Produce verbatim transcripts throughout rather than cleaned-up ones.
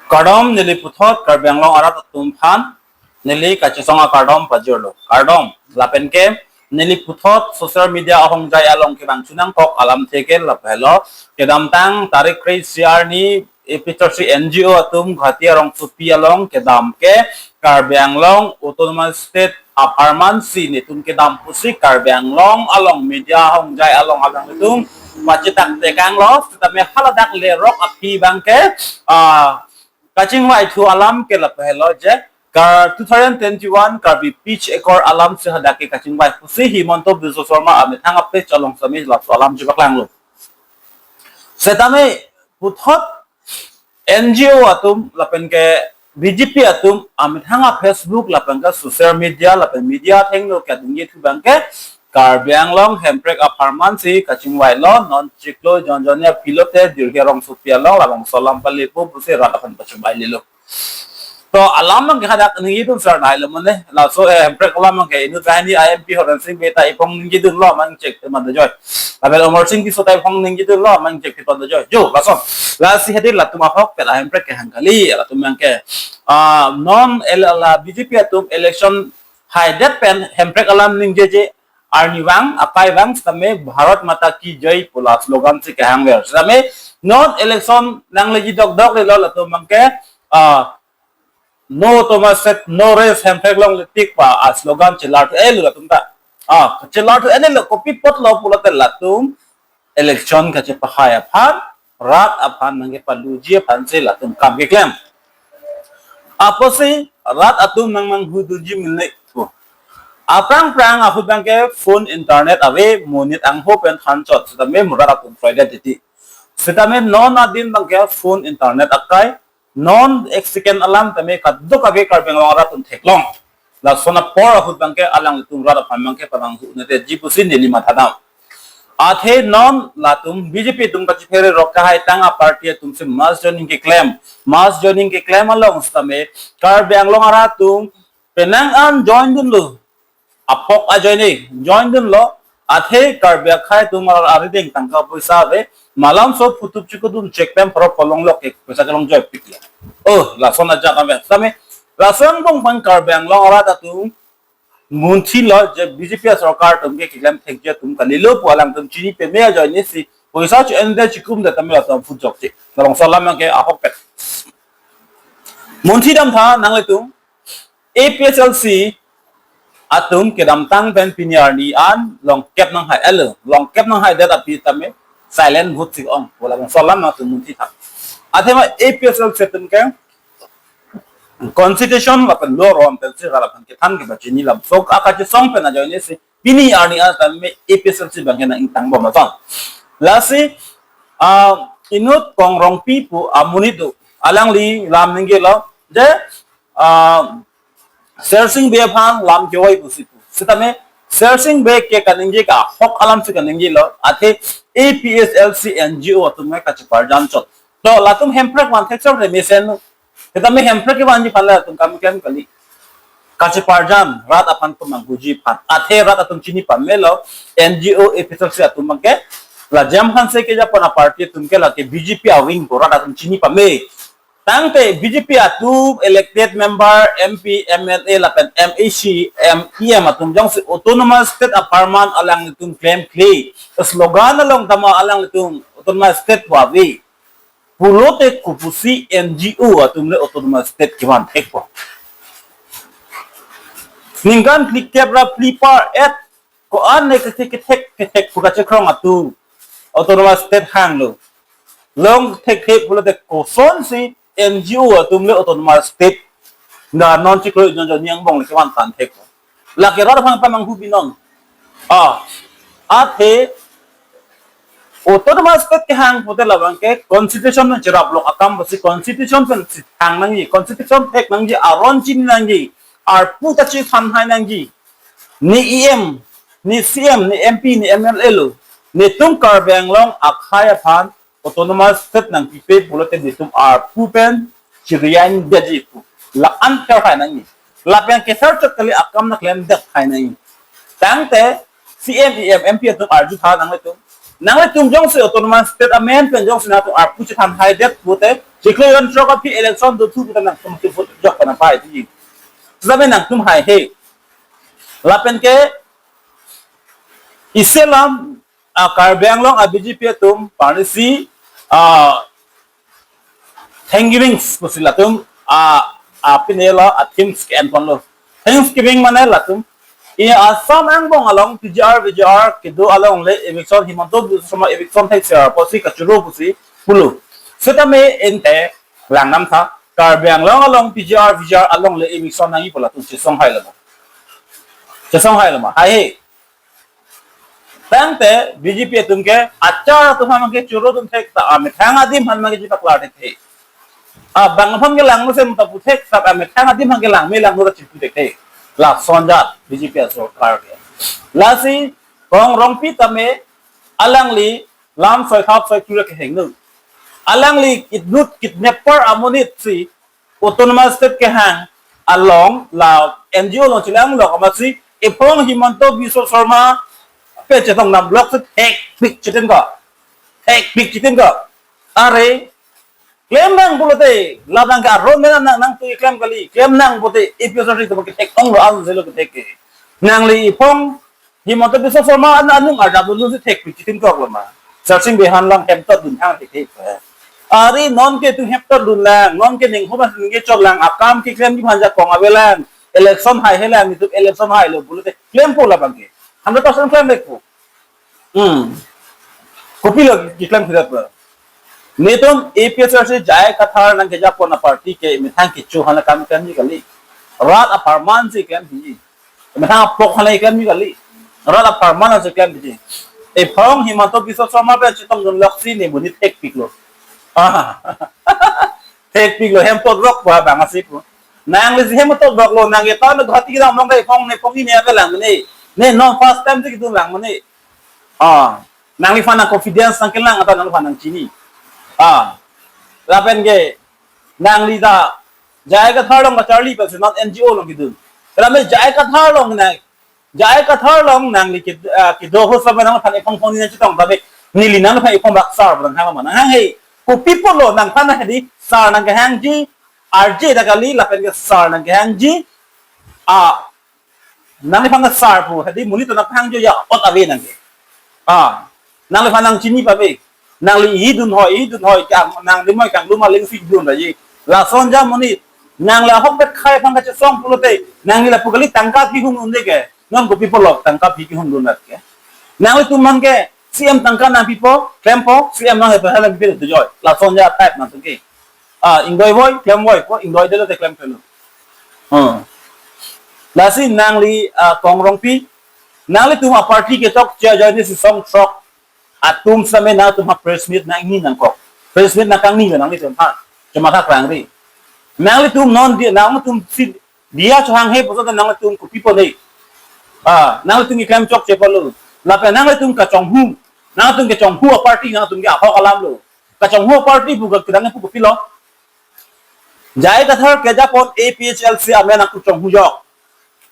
Kardom, neli puthot Karbi Anglong arat atum aphan neli kachesong akardom pajirlo. Kardom, lapen ke neli puthot social media ahongjai along kevang chunangkok alamthe ke lapu helo. Kedamtang tarik kre-isi arni A P H L C N G O atum Guwahati arongsopi along kedam ke Karbi Anglong Autonomous State apharman si netum kedam pusi Karbi Anglong along media ahongjai along alanglitum pachitak tekanglo, setame haladak lerok aphi abang ke, ah, kachingvai thu alam ke lapu helo je, Kar two thousand twenty-one Karbi Peace Accord alam si hadak ke kachingvai pusi Himanta Biswa Sarma amethang a-page along setame laso alam chipaklanglo. Setame puthot N G O atum lapen ke B J P atum amethang a-Facebook lapen ke social media lapen media athengno ke ningje thu abang ke Karbi Anglong Hemprek apharman si kachingvailo, non chiklo jonjoni aphi lote Jirhe arongsopi along labangso alam palepo pusi rat aphan pachingvailelo. To alam abang ke hadak ningjidun sar nailo mane. Laso, eh, Hemprek alam abang ke inut banghini I M P Horensing Bey ta iphong ningjidunlo, mang chek te man dojoi. Lapen Amarsing Tisso ta iphong ningjidunlo, mang chek te man dojoi. Jo, lason. Lasi hedi latum ahokpet a-Hemprek kehang kali, latum abang ke, ah, non el ala B J P atum election haidet pen Hemprek alam ningjeje arnivang, akaivang setame Bharat Mata Ki Jai pu la slogan si kehangver. Setame non election nangleji dokdok lelo, latum abang ke, ah, "No Autonomous State, no rest, Hemprek longle tik" pu a-slogan chelarthu-elo latum ta. Ah, chelarthu-elo, kopi apotlo pulote latum election kachepahai aphan, rat aphan nangkepaluji aphan si latum kam keklem. Apotsi rat atum nangmanghudunji mene pu. Aphrang phrang ahut abang ke phone internet ave, monit angho pen thanchot, setame rat atum kro-i det titi. Setame non adin abang ke phone internet akai, non ek second alam tame kadokave Karbi Anglong arat atum theklong. Lason apor ahut abang ke alanglitum rat aphan abang ke palanghu nete ji pusi neli mathadam. Athe non latum B J P atum kachiphere rok kahai tang a-party atum si mass joining keklem. Mass joining keklem along setame Karbi Anglong arat atum penang an join dunlo. Apok ajoine join dunlo. Athe Karbi akhei atum arideng tangka poisa ave. Malomso phutup chikudun chek pen pharo pholong lok ke poisa chelong joipik ya. Oh, lason ajat ave. Setame lason angbong abang Karbi Anglong arat atum munthilo je B J P asorkar atum ke keklem thekji atum kalilo pu alangtum chini peme ajoine si poisa cho-en det chikum det tame latum phut jokche. Labangso alam abang ke ahokpet. Munthi damtha nanglitum, A P H L C atum kedamtang pen pini arni an longkep nanghai-elo, longkep nanghai det aphi tame silent vote si ong pu labangso alam nangtum munthitha. Athema A P H L C atum ke constitution lapen law aron pensi rat aphan kethan kepachini lam sok akachesong pen ajoine si pini arni an tame A P H L C abang ke nang-ingtang bom ason. Lasi, ah, inut Kong Rongpi pu amonit do, alangli lam ningjelo je, ah, Sersing Bey aphan lam kevoi pusi pu. Setame Sersing Bey ke kaningje ke ahok alam si kaningjelo, athe A P H L C N G O atum ke kacheparjan chot. To latum Hemprek van thek chot re mesen. Setame Hemprek kevanji aphan latum kam klem kali. Kacheparjan rat aphan pemanghuji aphan. Athe rat atum chini pamelo, N G O A P H L C atum abang ke la Jem Hanse kejapon a-party atum ke lake B J P a-wing pu rat atum chini pame. Tangte B J P atum elected member, M P, M L A lapen M A C, M E M atum jongsi Autonomous State apharman alanglitum klemkle, slogan along tame alanglitum Autonomous State pu ave pulote kopusi N G O atum le Autonomous State kevan thekpo? Ningkan phlikep ra phli par-et ko-an ne kethek kethek kethek pu kachekrong atum Autonomous State hanglo. Long thekthe pulote kosonsi N G O atum le Autonomous State na non chiklo jonjoni angbong le kevan tan thekpo? Lake rat aphan pamanghu binon. Ah, athe Autonomous State kehang pute labang ke constitution pen cherap lok akam pusi constitution pen si thang nangji, constitution thek nangji, aron chini nangji, arpu ta chithan hai nangji. Ne E M, ne C M, ne M P, ne M L A lo. Netum Karbi Anglong akhei aphan Autonomous State nangpipe pulote netum arpu pen chirian detji pu. La-an ther hai nangji. Lapen kether chot kali, akam nangklem det hai nangji. Tangte C M, E M, M P atum arjutha nanglitum. Nanglitum jongsi autonomous state amen pen jongsi nangtum arpu chethan haidet pute, chiklo jon throk aphi election dothu pute nangtum ke vote jok pana pai ti. Same nangtum haihe. Lapen ke isi alam, ah, Karbi Anglong a B J P atum parisi, ah, Thanksgiving pusi latum, ah, ah, pinelo, ah, themes ke-enponlo. Thanksgiving mane latum, i Assam angbong along P G R, V G R kedo alongle eviction, Himanta Biswa Sarma eviction thekser pusi kachoro pusi pulo. Setame ente langdamtha, Karbi Anglong along P G R, V G R alongle eviction nangji pu latum chesong hailo ma. Chesong hailo ma. Haihe. Tangte B J P atum ke achar atum aphan ke choro dun thek ta, amethang adim aphan ke chepaklar thekthe. Ah, bang aphan ke langno se muta pu thek ta, amethang adim aphan ke langme langno ta chipu thekthe. Lason ajat B J P asorkar ke. Lasi Kong Rongpi tame alangli lam soi thap soi kru kehingno. Alangli kidnut kidnapper amonit si autonomous state kehang along la N G O along chelang lok amatsi iphong Himanta Biswa Sarma pe chetong nam lok se thekpik chitin ko. Thekpik chitin ko. Are, klemnang pulote, labang ke aron mena nang, nangtum klem kali, klemnang pulote, A P H L C atum ke thek onglo, alun selo ke thek ke. Nangli iphong Himanta Biswa Sarma an anung arjap dun si thekpik chitin kok lo ma. Sarsing Behan lang hemtot dun hang thek thek. Are non ke tu hemtot dun lang, non ke ning homa ning ke chot lang, akam ke klemji aphan jakong avelang, election haihe lang, nitum election hailo pulote klempo labang ke. Hundred percent klem lekpo. Hmm. Kopilo keklem khidat pa. Netum A P H L C J I Kathar nangkejapon a party ke methang kecho aphan akam klemji kali. Rat apharman si klemji. Methang apok aphan klemji kali. Rat apharman si klemji. Iphong Himanta Biswa Sarma pe chetong dun lok si ne monit thekpiklo. Ah. Thekpiklo, hemtot rok pa bang asi pu. Nangli si hemtot roklo, nang eta no Guwahati kedam along ke iphong ne phongni ne avelang mene. Ne non first time si kedun lang mene. Ah, nangliphan nang confidence nangkelang ata nangliphan nangchini. Ah, lapen ke nangli ta J I Kathar along kacharli pensi non N G O along kedun. Kala me J I Kathar along nang, J I Kathar along nangli ke, ah, kedo ahut sampai nangliphan iphong phongni nangchetong tapi neli nangliphan iphong bak sar nanghang ma nanghang he. Kopi pulo nangphan hedi sar nangkehangji, R J ta kali lapen ke sar nangkehangji. Ah, nangliphan ke sar pu, hedi monit atum nangphan jo ya ot ave nangke. Ah, nangliphan nangchini pave. Nangli idun hoi, idun hoi, kang, nangli moi kangdun aling si dun raji. Lason ajat monit. Nangli ahok bet khai aphan kachesong pulote, nangli lapu kali tangka phi hung dunde ke. Non kopi pulo tangka phi kehung dun ke. Nanglitum aphan ke C M tangka nangpipo, klempo, C M nang hepa hala pipo tu joi. Lason ajat type nangtum ke. Ah, ingdoi voi, klem voi, ko ingdoi detlo te klem klem. Hmm. Lasi nangli, ah, Kong Rongpi, nanglitum a party kechokche ajoine si song throk atum same nangtum ha press meet nangni nangkok. Press meet nangkangni nanglitum ha. Chuma tha krangri. Nanglitum non di, nangtum si dia chehang he puso nanglitum kopi pone. Ah, nanglitum keklem chokche pulo. Lapen nanglitum kachonghu. Nangtum kechonghu a party nangtum ke ahok alam lo. Kachonghu a party pu kedang pu kopilo. J I Kathar kejapon A P H L C amen aku chonghu jok.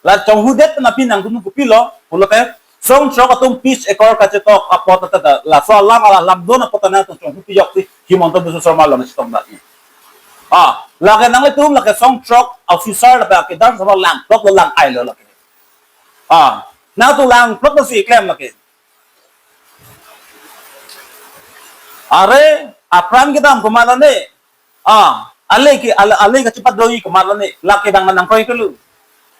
La chonghu det na pi nangtum kopilo, pulote song throk atum peace accord kachetok apot ta ta, laso alam ala lamdon apot ta nangtum chonghu pijok si Himanta Biswa Sarma along chetong dati. Ah, lake nanglitum lake song throk officer lapen kedam sama langplot lo lang ai lo lake. Ah, nangtum langplot lo si klem lake. Are, apran kedam komat lo ne. Ah, ale ke, ale, ale kachepadoi komat lo ne. Lake bang nangkroi kelu.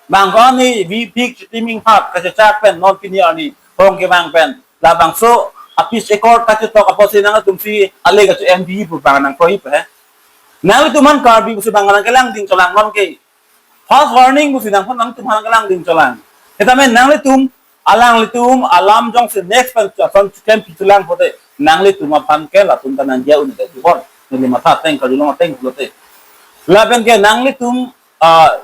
Bang ko ni, vi pik chitiming hap, kachechak pen, non pini arni, hong ke bang pen. Labangso, a peace accord kachetok apotsi nangtum si, ale kache M D pu bang nangkroi pe. Nanglitum aphan Karbi pusi bang nangkelang ding cholang non ke. First warning pusi nangphan nangtum aphan kelang ding cholang. Hetame nanglitum, alanglitum, alam jongsi next pen chasam chicken pichulang pote, nanglitum aphan ke latum ta nangdia un te jubon. Neli matha ateng kajulong ateng pulote. Lapen ke nanglitum, ah,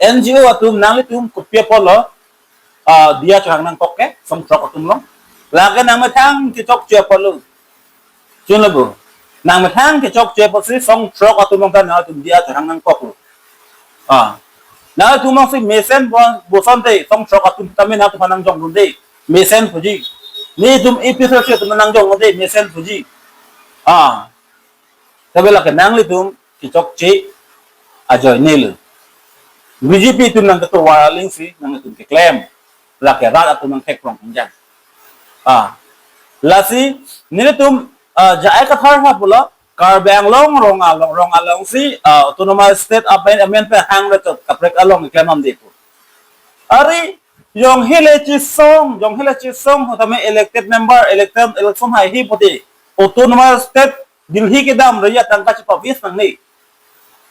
N G O atum nanglitum kopi apotlo, ah, dia chehang nangkok ke, song throk atum along. Lake nangmethang kechokche apotlo. Chun lo bu. Nangmethang kechokche apotsi song throk atum along ta nangtum dia chehang nangkoklo. Ah. Nangtum alongsi mesen bon, boson te, song throk atum tame nangtum aphan nangjong dun te. Mesen puji. Netum A P H L C atum nangjong mate mesen puji. Ah. Tapi lake nanglitum kechokche ajoine lo. B J P atum nangketovar alingsi nanglitum keklem. Lake rat atum nangthekprong pingjan. Ah. Lasi nelitum, ah, J I Kathar ha pulo Karbi Anglong rong along, rong alongsi, ah, autonomous state amen, amen pen hang rechot kaprek along keklem amde pu. Ari, jong hele chisong, jong hele chisong, tame elected member, elected, election haihe pute, autonomous state, Delhi kedam raya tangka chepavis nangne.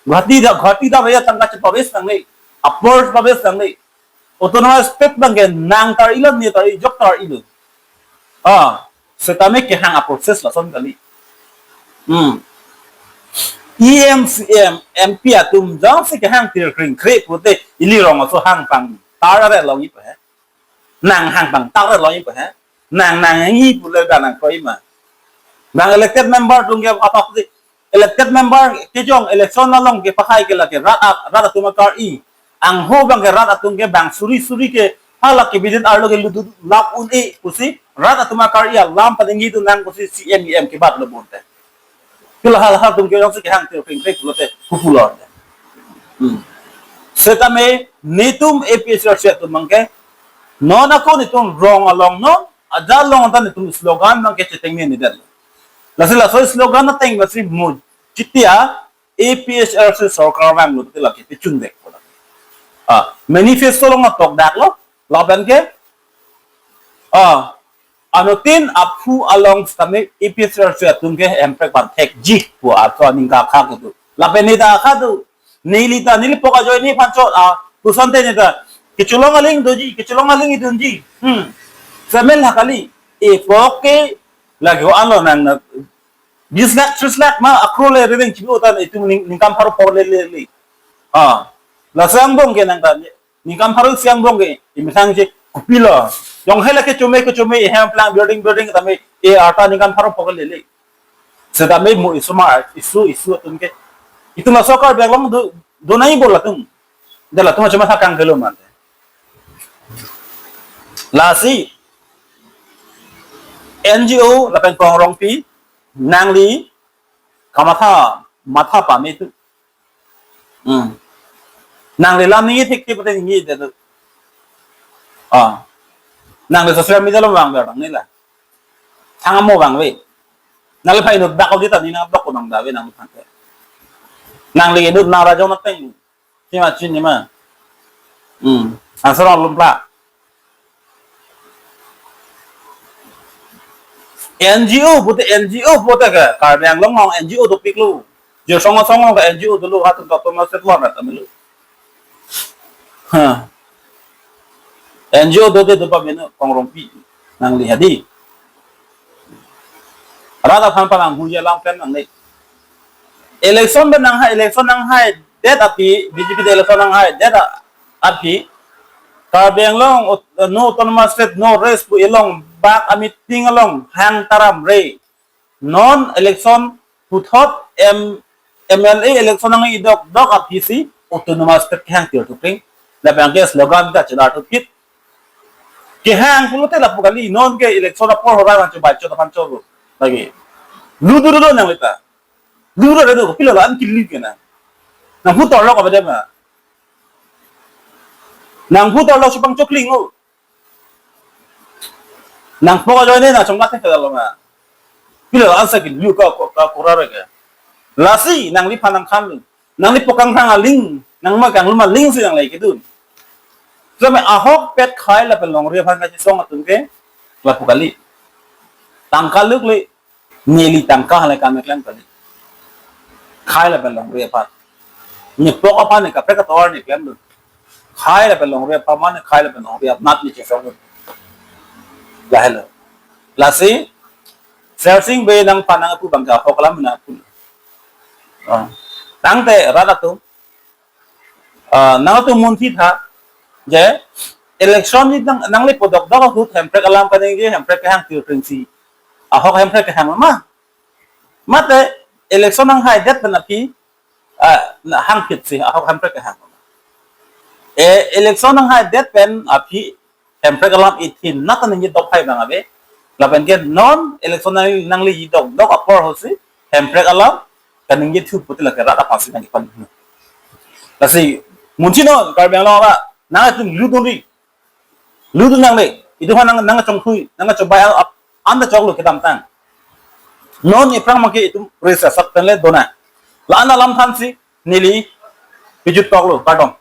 Guwahati da, Guwahati dam raya tangka chepavis nangne. Apor chepavis nangne. Autonomous state abangke nang tar-ilo, ne tar-i, jok tar-ilo. Ah, setame kehang a-process lason kali. Hmm. E M, C M, M P atum jongsi kehang tir kring kre pute ili rong aso hang pangtar re longji pe he. Nang hang pangtar re longji pe he. Nang nangji pule da nangkroi ma. Nang elected member atum ke apa sih? Elected member kejong election along kepahai ke lake rat a-, rat atum akar-i. Angho abangke rat atum ke bang suri suri ke hala ke bidin arlo ke ludu lap un-e pusi rat atum akar-i alam padengji tu nang pusi C M E M kebat lo bonte. Pila hal hal atum ke jongsi kehang tir kring kre pulote kupulo. Hmm. Setame netum A P H L C atum abangke non ako netum rong along non ajat along anta netum slogan abangke cheteng ne nedet. Lasi laso slogan ateng basi mu chitia A P H L C sorkar vanglo te lake pechun vek pula. Ah, manifesto along atok dak lo, lapen ke, ah, anuttin aphu along setame A P H L C atum ke hemprek pan thekji pu aso aning kakha kedo. Lapen neta akha do, neli ta, neli pok ajoine aphan chot, ah, pusonte neta kecholong aling doji, kecholong aling idunji. Hmm. Semen hakali, e pok ke lake ho alo nang na bis lakh, tris lakh ma akrore rereng chibi utan itum ning-, ningkan pharo pok le le le. Ah, lasi angbong ke nang ta ningkan pharo isi angbong ke imethang je kopilo. Jong hele kechome kechome hem plang building building tame e arta ningkan pharo pok le le. Setame mo isomar isu isu atum ke. Itum la sorkar bag long do, do nai bol atum. Dela atum cuma sakang kelo mante. Lasi N G O lapen Kong Rongpi nangli kamatha matha pame tu. Hmm. Nangli lam ningje thekthip pute ningjedet tu. Ah. Nangli social media along vangver nangne la. Thang amo vangve. Nangli phai inut dak audit ani nang blok ko nang dave nang thangke. Nangli inut nang rajong ateng. Sima chin ni ma. Hmm. Answer alum pla. N G O pute, N G O pute ke Karbi Anglong along N G O dopiklo. Je song song ke N G O dolo, hatum ta autonomous state lo na tamilo. Ha. N G O dote dopa beno Kong Rongpi nangli hadi. Rat aphan palang hu je lang pen nangne. Election pen nanghai, election nanghaidet aphi, B J P ta election nanghaidet a-, aphi. Karbi Anglong aut-, no autonomous state, no rest pu ilong bak a-meeting along hang taram re. Non election puthot M-, M L A election nang idok dok aphisi autonomous state kehang tir thukring. Lapen ke slogan ta chelar thukit. Kehang pulote lapu kali non ke election apor hora nang chubai chot aphan chot lagi. Ludu ludu nang lita. Ludu ludu pilo an kili kena. Nang putar lok apa dia ma? Nang putar lok supang chokling o. Nang pok ajoine nang chongkat ke lo ma. Pilo ansa ke lu ka, ka, ka kura re ke. Lasi nangliphan nangkhan. Nangli pok kangrang aling, nang ma kanglum aling si nanglai kedun. Seme ahokpet khai lapen longri aphan kachisong atum ke lapu kali. Tangka luk le. Neli tangka halai kam eklem kali. Khai lapen longri aphan. Ne pok aphan ne kaprek katovar ne klem dun. Khai lapen longri aphan mane khai lapen longri aphan ne chesong dun. Lahelo. Lasi, Sersing Bey nangphan nangpu bangke ahok alam nangpu. Ah. Tangte rat atum. Ah, nangtum munthi tha, je, election ni nang, nangli podok dok ahut hemprek alam kaningje, hemprek kehang tir kringsi. Ahok hemprek kehang ma. Mate, election nanghaidet pen aphi, ah, na hangphit si, ahok hemprek kehang. E, election nanghaidet pen aphi, hemprek alam ithin, nat ningje dok hai bang ave. Lapen ke non election nang nangli dokdok apor hosi Hemprek alam kaningje thu pute lake rat aphansi nangkepan. Lasi munthi non Karbi Anglong arat nangtum ludun ri. Ludun nangne. Itum aphan nang nangchongthui, nangchongbai ap anda choklo kedamtang. Non ephrang make itum presa sak pen le dona. La-an alam thansi neli pejut koklo, kardom.